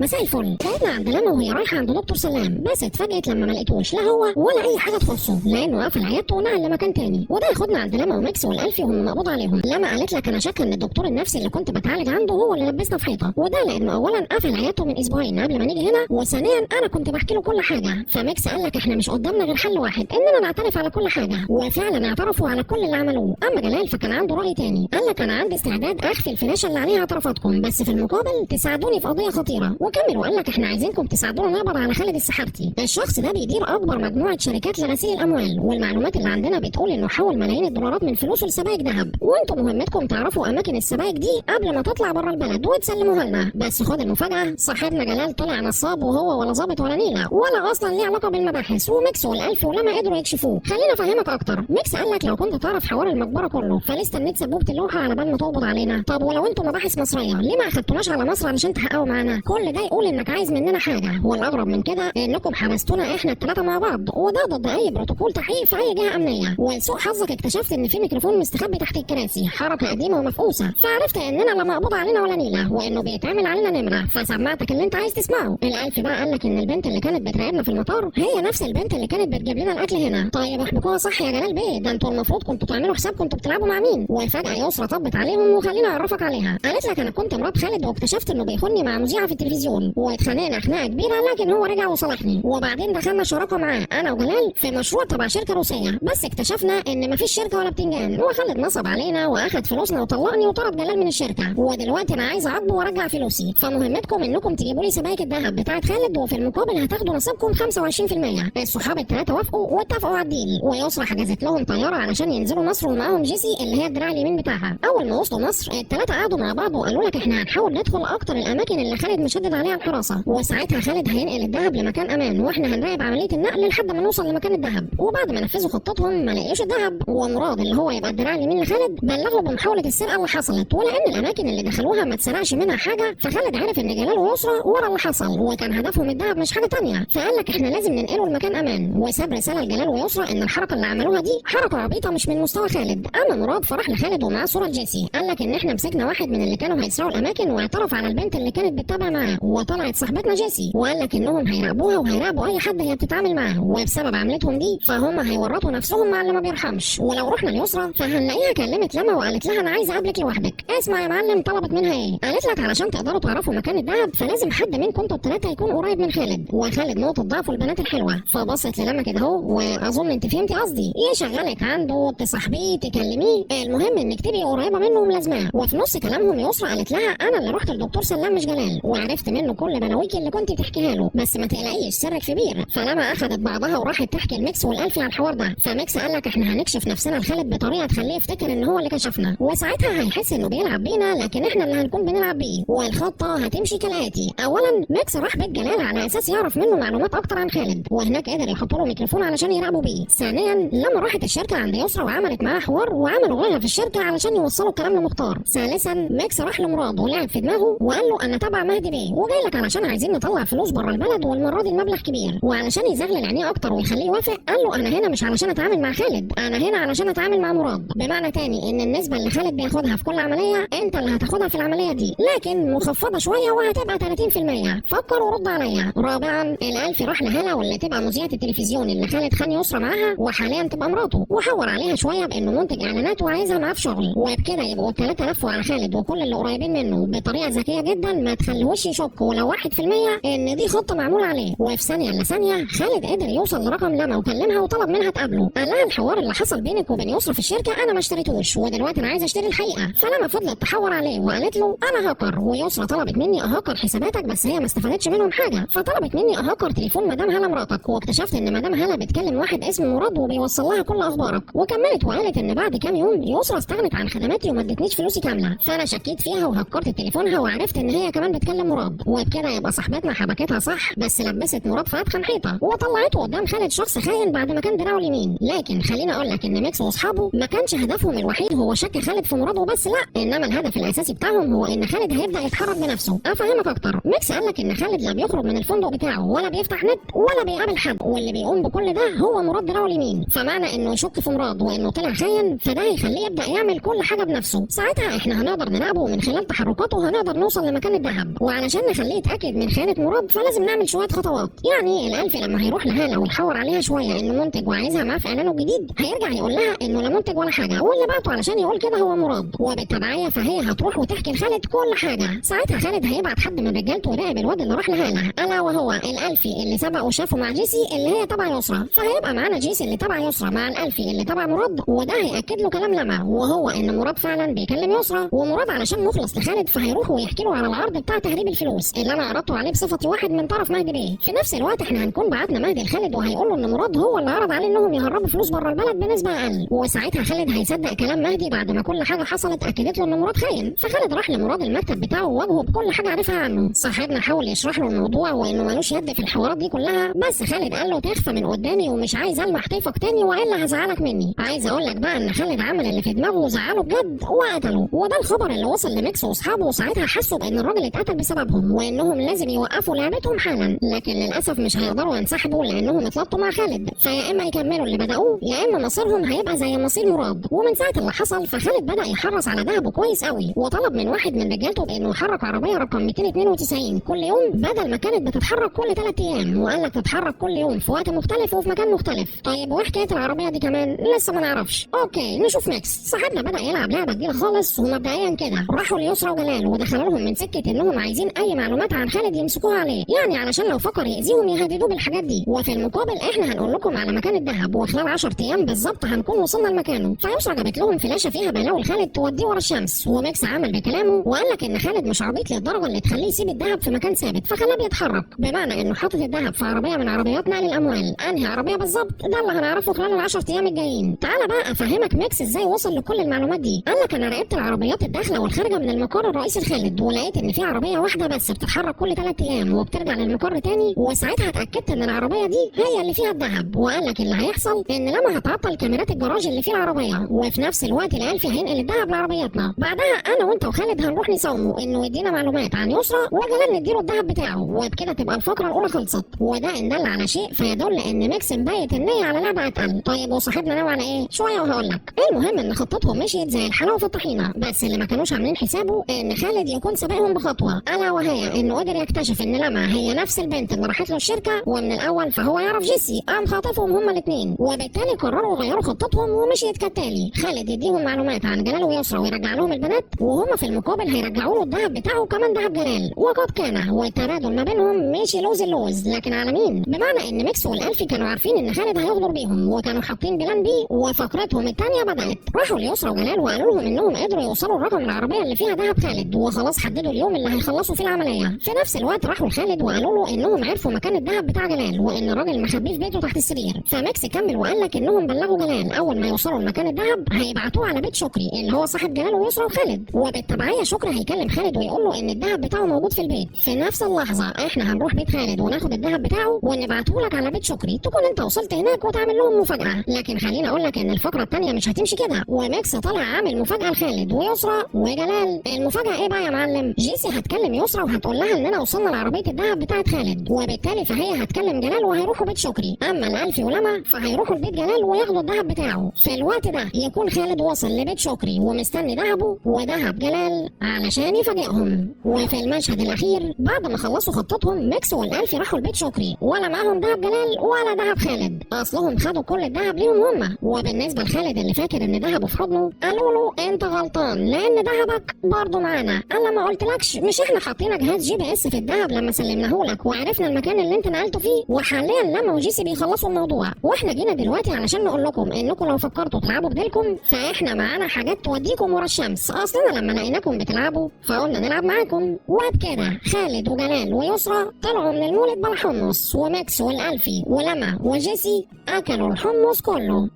مساء الفل. كانت عند لما وهي رايحة عند دكتور سلام، بس اتفاجئت لما ما لقيتوش لا هو ولا اي حاجة تخصه، لانه قفل عيادته ونقل لمكان تاني. وده ياخدنا عند لما وميكس والالفي وهم مقبوض عليهم. لما قالت لك انا شاكه ان الدكتور النفسي اللي كنت بتعالج عنده هو اللي لبسنا في حيطة، وده لانه اولا قفل عيادته من اسبوعين قبل ما نيجي هنا، وثانيا انا كنت بحكي له كل حاجة. فميكس قال لك احنا مش قدامنا غير حل واحد، اننا نعترف على كل حاجة، وفعلا اعترفوا على كل اللي عملوه. اما جلال فكان عنده راي تاني، قال لك انا عندي استعداد اخفي الفلاشه اللي عليها اعترافاتكم، بس في المقابل تساعدوني في قضية خطيرة. وكمل وقال لك احنا عايزينكم تساعدونا نقبض على خالد السحارتي. الشخص ده بيدير اكبر مجموعة شركات لغسيل الاموال، والمعلومات اللي عندنا بتقول انه حول ملايين الدولارات من فلوسه لسبائك ذهب، وانتم مهمتكم تعرفوا اماكن السبائك دي قبل ما تطلع بره البلد وتسلموها لنا. بس خد المفاجاة، صاحبنا جلال طلع نصاب، وهو ولا ظابط ولا نيله ولا اصلا ليه علاقة بالمباحث، وميكس والالف ولما قدروا يكشفوه. خلينا افهمك اكتر. ميكس قال لك لو كنت تعرف حوار المقبرة كله فليه استنيت سبوبه اللوحة على بال ما تقبض علينا؟ طب ولو انتم مباحث مصرية ليه ما اخدتوناش على مصر علشان تحققوا معانا؟ كل ده يقول انك عايز مننا حاجة، والاغرب من كده انكم حبستونا احنا الثلاثة مع بعض، وده ضد اي بروتوكول تحقيق في اي جهة امنية. ولسوء حظك اكتشفت ان في ميكروفون مستخبي تحت الكراسي، حركة قديمة ومفقوسه، فعرفت اننا لا مقبوض علينا ولا نيله، وانه بيتعمل علينا نمره، فسمعتك اللي انت عايز تسمعه. الالف بقى قال لك ان البنت اللي كانت بتراقبنا في المطار هي نفس البنت اللي كانت بتجيب لنا الاكل هنا. طيب احبكوها صح يا جلال بيه، ده انتوا المفروض كنتوا تعملوا حسابكم انتوا بتلعبوا مع مين. وفجاة يسرا طبت عليهم وخلينا اعرفك عليها. قالت لك انا كنت مرات خالد واكتشفت انه بيخوني مع مذيعه في التلفزيون، واتخانقنا خناقه كبيرة، لكن هو رجع وصالحني، وبعدين دخلنا شراكة معاه انا وجلال في مشروع تبع شركة روسية، بس اكتشفنا ان مفيش شركة ولا بتنجان، وخالد نصب علينا واخد فلوسنا وطلقني وطرد جلال من الشركة، ودلوقتي انا عايز اعاقبه وارجع فلوسي. فمهمتكم انكم تجيبوا لي سبائك الذهب بتاعه خالد، وفي المقابل هتاخدوا نصيبكم 25%. الصحاب الثلاثة وافقوا واتفقوا على ال deal، ويسرا حجزت لهم طيارة علشان ينزلوا مصر ومعاهم جيسي اللي هي الدراع اليمين بتاعها. اول ما وصلوا مصر الثلاثة قعدوا مع بعض وقالوا لك احنا هنحاول ندخل اكتر الاماكن اللي خالد مشدد عليها الحراسة، وساعتها خالد هينقل الذهب لمكان امان، واحنا هنراقب عملية النقل لحد ما نوصل لمكان الذهب. وبعد ما نفذوا خطتهم ما لقيوش الذهب، ومراد اللي هو يبقى الدراع اليمين لخالد بلغوا بمحاولة السرقة اللي حصلت، ولان الاماكن اللي دخلوها ما اتسرقش منها حاجة، فخالد عرف ان جلال ويسرا ورا اللي حصل، وكان هدفهم الذهب مش حاجة تانية، فقال لك احنا لازم ننقله لمكان امان، وساب رسالة لجلال ويسرا ان الحركة اللي عملوها دي حركة عبيطه مش من مستوى خالد. اما مراد فراح لخالد ومعاه صوره لجيسي، قال لك ان احنا مسكنا واحد من اللي كانوا هيسرقوا الاماكن، واعترف على البنت اللي كانت بتتابع معاه، وطلعت صاحبتنا جيسي، وقال لك انهم هيراقبوها وهيراقبوا اي حد هي بتتعامل معاه، وبسبب عملتهم دي فهم هيورطوا نفسهم مع اللي ما بيرحمش. ولو رحنا ليسرا فهنلاقيها كلمت لما وقالت لها انا عايزه اقابلك لوحدك. اسمع يا معلم، طلبت منها ايه؟ قالت لك علشان تقدروا تعرفوا مكان الذهب فلازم حد منكم انتوا الثلاثة يكون قريب من خالد، وخالد نقطة ضعفه البنات الحلوة. فبصت للما كده اهو، واظن انت فهمتي قصدي، يشغلك عنده، تصاحبيه، تكلميه، المهم انك تبقي قريبه منه وملازماه. وفي نص كلامهم يسرا قالت لها انا اللي رحت للدكتور سلام مش جلال، وعرفت منه كل بلاويكي اللي كنت بتحكيها له، بس ما تقلقيش سرك في بير. فلما اخذت بعضها وراحت تحكي الميكس والالفي على الحوار ده، فميكس قال لك احنا هنكشف نفسنا لخالد بطريقة تخليه يفتكر ان هو اللي كشفنا، وساعتها هيحس انه بيلعب بينا، لكن احنا اللي هنكون بنلعب بيه. والخطه هتمشي كالاتي: اولا ميكس راح بيت جلال على اساس يعرف منه معلومات اكتر عن خالد، وهناك قدر يحط له ميكروفون علشان يراقبوا بيه. ثانيا لما راحت الشركة عند يسرا وعملت معاه حوار وعملوا غاغه في الشركة علشان يوصلوا الكلام لمختار. ثالثا ميكس راح لمراد ولعب في دماغه وقال له انا تبع مهدي بيه وجاي لك علشان عايزين نطلع فلوس بره البلد، والمرة دي المبلغ كبير. وعلشان يزغلل عينيه اكتر ويخليه يوافق قال له انا هنا مش علشان اتعامل مع خالد، انا هنا علشان اتعامل مع مراد. بمعنى تاني ان النسبة اللي خالد بياخدها في كل عملية انت اللي هتاخدها في العملية دي، لكن مخفضة شوية وهتبقى 30%. فكر ورد عليا. رابعا الالف راح لهلا واللي تبقى مذيعه التلفزيون اللي خالد خان يسرا معاها وحاليا تبقى مراته، وحور عليها شوية بانه منتج اعلانات وعايزها معاه في شغل، وبكده يبقوا الثلاثة لفوا على خالد وكل اللي قريبين منه بطريقة ذكية جدا ما تخليهوش يشك ولو 1% ان دي خطه معمولة عليه. وفي ثانية الا ثانية خالد قدر يوصل لرقم لما وكلمها وطلب منها تقابله، قال لها الحوار اللي حصل بينك وبين يسرا في الشركة انا ما اشتريتوش، ودلوقتي انا عايز اشتري الحقيقة. فلما فضلت تحور عليه وقالت له انا هاكر، ويسرا طلبت مني اهاكر حساباتك بس هي ما استفادتش منهم حاجة، فطلبت مني اهاكر تليفون مدام هاله مراتك، واكتشفت ان مدام هاله بتكلم واحد اسمه مراد وبيوصل لها كل اخبارك. وكملت وقالت ان بعد كام يوم يسرا استغنت عن خدماتي وما ادتنيش فلوسي كاملة، فانا شكيت فيها وهكرت تليفونها وعرفت ان هي كمان بتكلم مراد، وبكده يبقى صاحبتنا حبكتها صح، بس لبست مراد في ادخن حيطة وطلعته قدام خالد شخص خاين بعد ما كان دراعه اليمين. لكن خليني اقول لك ان ميكس واصحابه ما كانش هدفهم الوحيد هو شك خالد في مراد وبس، لا، انما الهدف الاساسي بتاعهم هو ان خالد هيبدا يتحرك بنفسه. افهمك اكتر، ميكس قال لك ان خالد لا بيخرج من الفندق بتاعه ولا بيفتح نت ولا بيقابل حد، واللي بيقوم بكل ده هو مراد دراعه اليمين، فمعنى انه يشك في مراد وانه طلع خاين فده هيخليه يبدا يعمل كل حاجة بنفسه. ساعتها احنا هنقدر نراقبه ومن خلال تحركاته هنقدر نوصل لمكان الذهب. وعلشان نخليه يتاكد من خيانة مراد فلازم نعمل شوية خطوات. يعني الالفي لما هيروح لهاله ويحور عليها شوية انه منتج وعايزها معاه في اعلانه الجديد، هيرجع يقول لها انه لا منتج ولا حاجة، واللي بعته علشان يقول كده هو مراد، وبالتبعيه فهي هتروح وتحكي لخالد كل حاجة. ساعتها خالد هيبعت حد من رجالته يراقب الواد اللي راح لهاله، الا وهو الالفي اللي سبق وشافه مع جيسي اللي هي تبع يسرا، فهيبقى معانا جيسي اللي تبع يسرا مع الالفي اللي تبع مراد، وده هياكد له كلام لما وهو ان مراد فعلا بيكلم يسرا. ومراد علشان مخلص لخالد فهيروح ويحكي له على العرض بتاع تهريب الفلوس اللي انا عرضته عليه بصفتي واحد من طرف مهدي بيه. في نفس الوقت احنا هنكون بعتنا مهدي لخالد وهيقول له ان مراد هو اللي عرض عليه انهم يهربوا فلوس بره البلد بنسبة اقل، وساعتها خالد هيصدق كلام مهدي بعد ما كل حاجة حصلت اكدت له ان مراد خاين. فخالد راح لمراد المكتب بتاعه وواجهه بكل حاجة عرفها عنه. صاحبنا حاول يشرح له الموضوع وانه ملوش يد في الحوارات دي كلها، بس خالد قال له تخفى من قدامي ومش عايز المح طيفك تاني والا هزعلك مني. عايز اقول لك بقى ان خالد عمل اللي في دماغه وزعله بجد وقتله، وده الخبر اللي وصل لميكس واصحابه، وساعتها حسوا بان الراجل اتقتل بسببهم وانهم لازم يوقفوا لعبتهم حالا، لكن للاسف مش هيقدروا ينسحبوا لانهم اتلطوا مع خالد، فيا اما يكملوا اللي بدأوه يا اما مصيرهم هيبقى زي مصير مراد. ومن ساعة اللي حصل فخالد بدأ يحرص على دهبه كويس قوي، وطلب من واحد من رجالته بانه يحرك عربية رقم 292 كل يوم بدل ما كانت بتتحرك كل 3 ايام، وقال لك تتحرك كل يوم في وقت مختلف وفي مكان مختلف. طيب وحكاية العربية دي كمان لسه ما نعرفش. okay نشوف ميكس. صاحبنا بدأ يلعب لعبه جديدة خالص، ومبدئيا كده راحوا ليسرا وجلال ودخلوا لهم من سكة انهم عايزين اي معلومات عن خالد يمسكوها عليه، يعني علشان لو فكر يأذيهم يهددوه بالحاجات دي، وفي المقابل احنا هنقول لكم على مكان الذهب وخلال 10 ايام بالظبط هنكون وصلنا لمكانه. فيسرا جابت لهم فلاشه فيها بلاوي لخالد توديه ورا الشمس، وميكس عمل بكلامه وقال لك ان خالد مش عبيط للدرجة اللي تخليه يسيب الذهب في مكان ثابت، فخلاه بيتحرك، بمعنى انه حاطط الذهب في عربية من عربيات نقل الاموال. انهي عربية بالظبط ده اللي هنعرفه خلال ال10 ايام الجايين. تعالى بقى افهمك ميكس ازاي وصل لكل المعلومات دي. قال لك انا راقبت العربيات الداخلة والخارجه من المقر الرئيسي لخالد، ولقيت ان في عربية واحدة بس بتتحرك كل 3 ايام وبترجع للمقر تاني، وساعتها اتاكدت ان العربية دي هي اللي فيها الذهب. وقال لك اللي هيحصل ان لما هتعطل كاميرات الجراج اللي فيه العربية، وفي نفس الوقت الالفي هينقل الذهب لعربيتنا، بعدها انا وانت وخالد هنروح نساومه انه يدينا معلومات عن يسرا وجلال نديله الذهب بتاعه، وبكده تبقى الفقرة الاولى خلصت. وده ان دل على شيء فيدل ان ميكس مبيت النية على لعبه اتقل. طيب وصاحبنا ناوي على ايه؟ شوية وهقول لك. المهم ان خطتهم مشيت زي الحلاوة في الطحينه، بس اللي ما كانوش عاملين حسابه ان خالد يكون سابقهم بخطوة، الا وهي انه قدر يكتشف ان لما هي نفس البنت اللي راحت له الشركة، ومن الاول فهو يعرف جيسي، قام خاطفهم هما الاثنين، وبالتالي قرروا يغيروا خطتهم ومشيت كالتالي: خالد يديهم معلومات عن جلال ويسرا ويرجع لهم البنات، وهما في المقابل هيرجعوا له الذهب بتاعه وكمان ذهب جلال، وقد كان. والتبادل ما بينهم مشي لوز اللوز، لكن على مين؟ بمعنى ان ميكس والالفي كانوا عارفين ان خالد هيغدر بيهم، وكانوا حاطين plan B، وفقرتهم الثانية بدات. راحوا ليسرا وجلال وقالوا لهم انهم قدروا يوصلوا الرقم العربية اللي فيها ذهب خالد، وخلاص حددوا اليوم اللي هيخلصوا فيه العملية. في نفس الوقت راحوا لخالد وقالوا له انهم عرفوا مكان الذهب بتاع جلال، وان الراجل مخبيه في بيته تحت السرير. فميكس كمل وقال لك انهم بلغوا جلال اول ما يوصلوا لمكان الذهب هيبعتوه على بيت شكري اللي هو صاحب جلال ويسرا وخالد، وبالتبعيه شكري هيكلم خالد ويقول له ان الذهب بتاعه موجود في البيت. في نفس اللحظة احنا هنروح بيت خالد وناخد الذهب بتاعه ونبعته لك على بيت شكري، تكون انت وصلت هناك وتعمل لهم مفاجاة. لكن خليني اقول لك ان الفقرة الثانية مش هتمشي كده، وميكس طالع عامل مفاجاة لخالد ويسرا وجلال. المفاجاة ايه بقى يا معلم؟ جيسي هتكلم يسرا وهتقول لها اننا وصلنا لعربيه الذهب بتاعه خالد، وبالتالي فهي هتكلم جلال وهيروحوا بيت شكري. اما الالفي ولما فهيروحوا لبيت جلال وياخدوا الذهب بتاعه. في الوقت ده يكون خالد وصل لبيت شكري ومستني ذهبه وذهب جلال علشان يفاجئهم. وفي المشهد الاخير بعد ما خلصوا خطتهم ميكس والالفي راحوا لبيت شكري، ولا معاهم ذهب جلال ولا ذهب خالد، اصلهم خدوا كل الذهب ليهم هم. وبالنسبة لخالد اللي فاكر ان ذهبه في حضنه، قالوا له انت غلطان لان ذهبك برضه معانا. قال ما قلتلكش مش احنا حاطين جهاز GPS في الذهب لما سلمناهولك وعرفنا المكان اللي انت نقلته فيه، وحاليا لما وجيسي بيخلصوا الموضوع، واحنا جينا دلوقتي علشان نقول لكم انكم لو فكرتوا تلعبوا بديلكم فاحنا معانا حاجات توديكم ورا الشمس، اصلنا لما لقيناكم بتلعبوا فقلنا نلعب معاكم. وبكده خالد وجلال ويسرا طلعوا من المولد بالحمص، وماكس والالفي ولما وجيسي اكلوا الحمص كله.